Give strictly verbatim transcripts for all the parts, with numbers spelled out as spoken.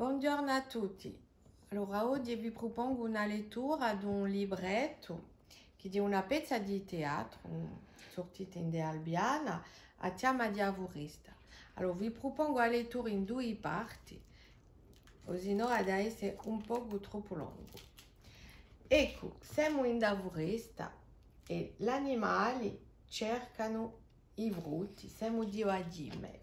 Bonghjornu à tutti. Allora, oghje vi prupongu una lettura d'un librettu chì hè una pezza di teatru, mm, surtita ind'è Albiana, A chjama di a furesta. Allora, vi prupongu a lettura in dui parti, o sinnò hà da esse un pocu troppu longu. Eccu, semu ind'a furesta è l'animali cercanu i frutti, semu di u Vaghjime.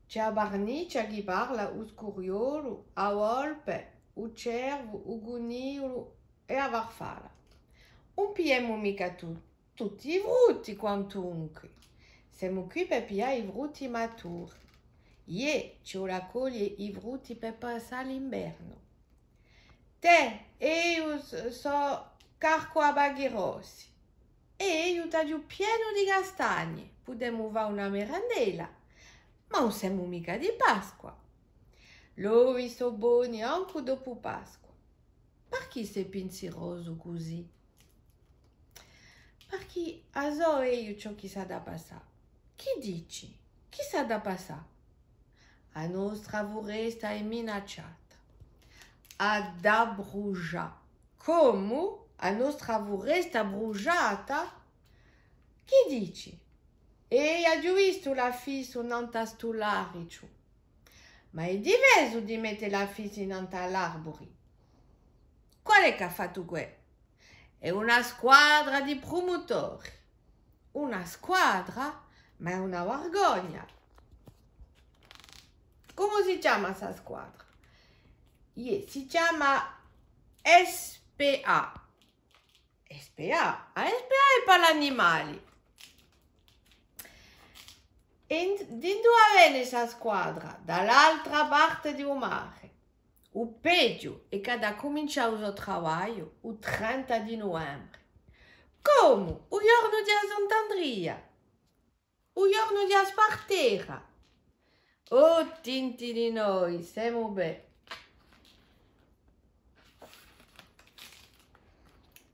Ci hè a parniccia chì parla, u scuriolu, a volpe, u cervu, u cunigliolu è a farfalla. Ùn pigliemu micca tu-, tutti i frutti, quantunque. Semu quì per piglià i frutti maturi. Iè, ci vole à coglie i frutti per passà l'invernu. Tè, eiu s-, sò carcu à baghi rossi. È eiu t'aghju pienu di castagni, pudemu fà una merendella, ma ùn semu micca di Pasqua. L'ovi sò boni ancu dopu Pasqua. Parchì sè pinsirosu cusì? Parchì a sò eiu ciò chì s'hà da passà. Chì dici? Chì s'hà da passà? A nostra furesta hè minacciata. Hà da brusgià. Comu? A nostra furesta brusgiata? Chì dici? È aghju vistu l'affissu nant'à stu laricu. Ma hè difesu di mette l'affissi nant'à l'arburi. Qual hè ch'hà fattu què? Hè una squadra di prumutori. Una squadra? Ma hè una vargogna! Comu si chjama sta squadra? Iè, si chjama S P A. S P A? A S P A hè pà l'animali. È in-, d'induva vene sta squadra? Da l'altra parte di u mare. U peghju hè ch'hà da cumincià u so travagliu u trenta di nuvembre. Comu? U ghjornu di a Sant'Andria? U ghjornu di a spartera? Oh, tinti di noi, semu bè.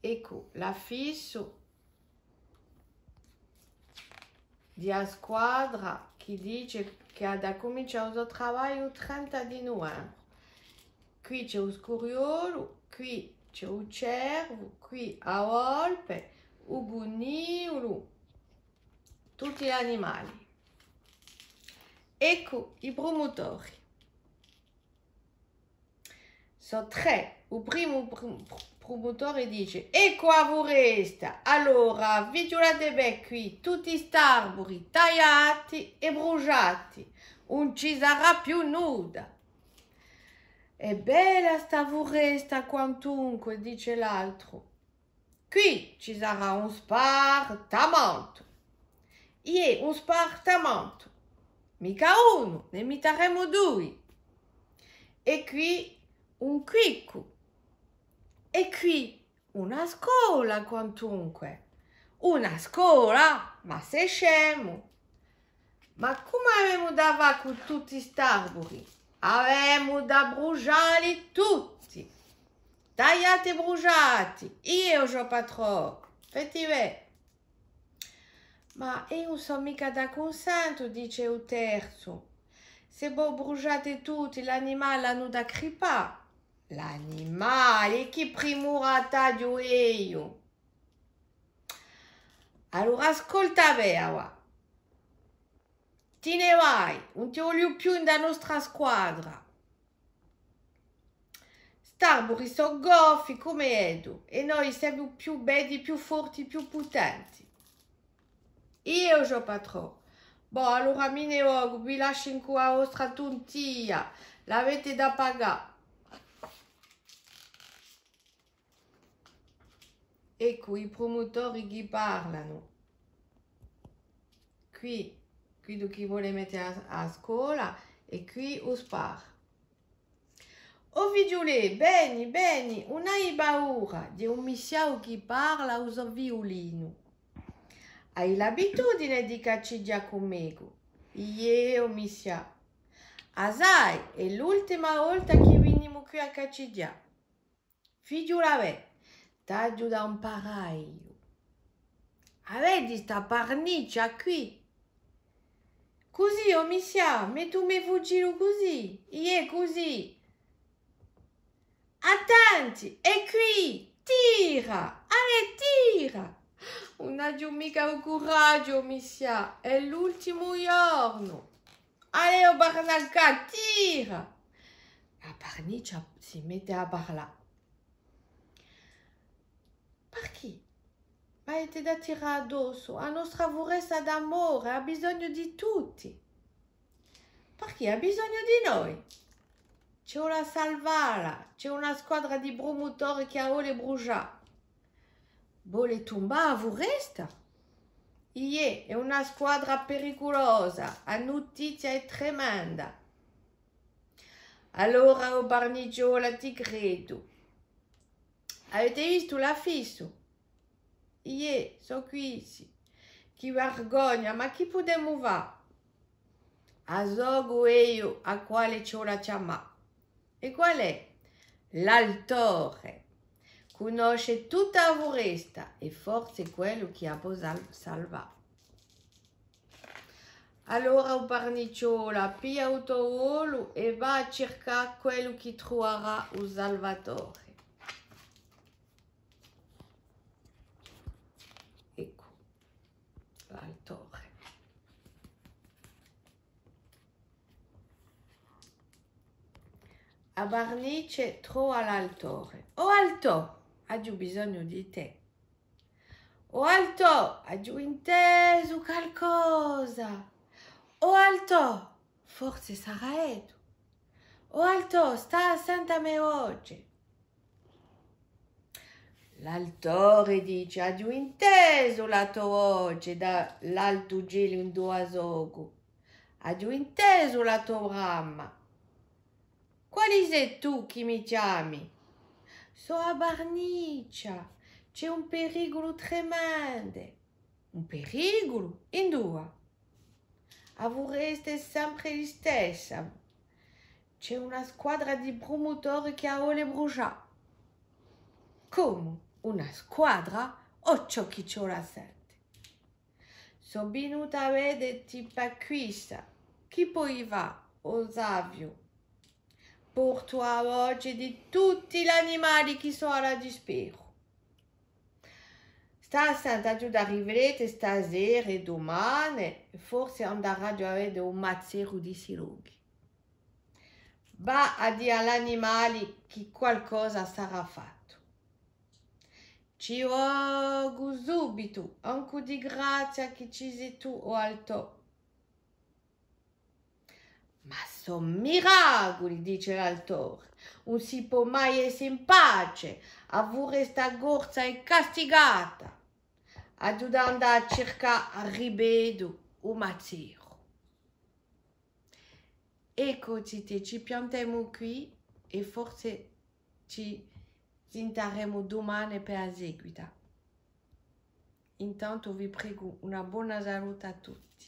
Eccu, l'affissu di a squadra chì dice chì hà da cumincià u so travagliu u trenta di nuvembre. Quì ci hè u scuriolu, quì ci hè u cervu, quì a volpe, u cunigliolu, tutti l'animali. Eccu i prumutori. Sò trè. U primu pr-, pr-, prumutore dice: Eccu a furesta! Allora, fighjulate bè quì, tutti st'arburi tagliati è brusgiati, ùn ci sarà più nudda. Hè bella sta furesta quantunque, dice l'altru. Quì ci sarà un spar tamantu. Iè, un spar tamantu. Micca unu, ne mittaremu dui. È quì un quiccu. È quì una scola, quantunque. Una scola? Ma sè scemu! Ma cumu avemu da fà cù tutti st'arburi? Avemu da brusgialli tutti! Tagliati è brusgiati! Iè, o sgiò patrò! Feti vè! Ma eiu ùn sò micca d'accunsentu, dice u terzu. Sè vo brusgiate tutti, l'animali anu da cripà. L'animali? Chì primura t'aghju eiu? Allora ascolta bè avà. Ti ne vai, ùn ti vogliu più ind'a nostra squadra. St'arburi sò goffi cum'è eddu, è noi semu più beddi, più forti, più putenti. Iè, o sgiò patrò. Bò, allora mi ne vogu, vi lasciu incù a vostra tuntia, l'avete da pagà. Eccu, i prumutori chì parlanu. Quì, quiddu chì vole mette a, a scola, è quì u spar. O figliulè, veni, veni, ùn ai paura, hè un missiau chì parla à u so viulinu. Ai l'abitudine di caccighjà cù mecu? Iè, o missià. A sai, hè l'ultima volta chì vinimu quì à caccighjà. Fighjula bè, t'aghju da amparà eiu. A vedi sta parniccia quì? Cusì, o missià, mettimi u fucile cusì, iè cusì. Attenti, hè quì! Tira! Allè, tira! Ùn aghju micca u curaghju, o missià, hè l'ultimu ghjornu. Allè, o barnaccià, tira! A barniccia si mette à parlà. Parchì? M'avete da tirà addossu? A nostra furesta d'amore hà bisognu di tutti. Parchì hà bisognu di noi? Ci vole à salvalla, ci hè una squadra di prumutore chì a vole brusgià. Vole tumbà a furesta? Iè, hè una squadra periculosa, a nutizia hè tremenda. Allora, o Barnicciola, ti credu. Avete vistu l'affissu? Iè, sò quissi. Chì vargogna, ma chì pudemu fà? A socu eiu à quale ci vole à chjamà. È qual hè? L'altore. Cunnosce tutta a furesta è forse hè quellu chì a pò sal-, salvà. Allora, o Barnicciola, piglia u to volu è và à circà quellu chì truvarà u Salvatore. Eccu, l'altore. A Barnice trova l'altore. O Altò, aghju bisognu di tè. O Altò, aghju intesu calcosa. O Altò, forse sarà eddu. O Altò, stà à sente a me voce. L'altore dice: aghju intesu la to voce da l'altu celu induva socu. Aghju intesu la to brama. Quali sè tù chì mi chjami? Sò a Barnicia, ci hè un periculu tremendu. Un periculu? Induva? A furesta hè sempre listessa. Ci hè una squadra di prumutori chì a vole brusgià. Comu? Una squadra? O ciò chì ci vole à sente. Sò vinuta à vede ti pà quissa. Chì poi fà, o saviu? Portu a voce di tutti l'animali chì sò à la disperu. Stà à sente, aghju da riflette stasera è dumane, forse andaraghju à vede u mazzeru di sti lochi. Và à dì à l'animali chì qualcosa sarà fattu. Ci vocu subitu, ancu di grazia chì ci sì tù, o Altò. Ma sò miraculi, dice l'altore, ùn si pò mai esse in pace, a furesta corsa hè castigata. Aghju da andà à circà, ripetu, u mazzeru. Eccu, zitè, ci piantemu quì è forse ci sintaremu dumane per a seguita. Intantu vi pregu una bona salute à tutti.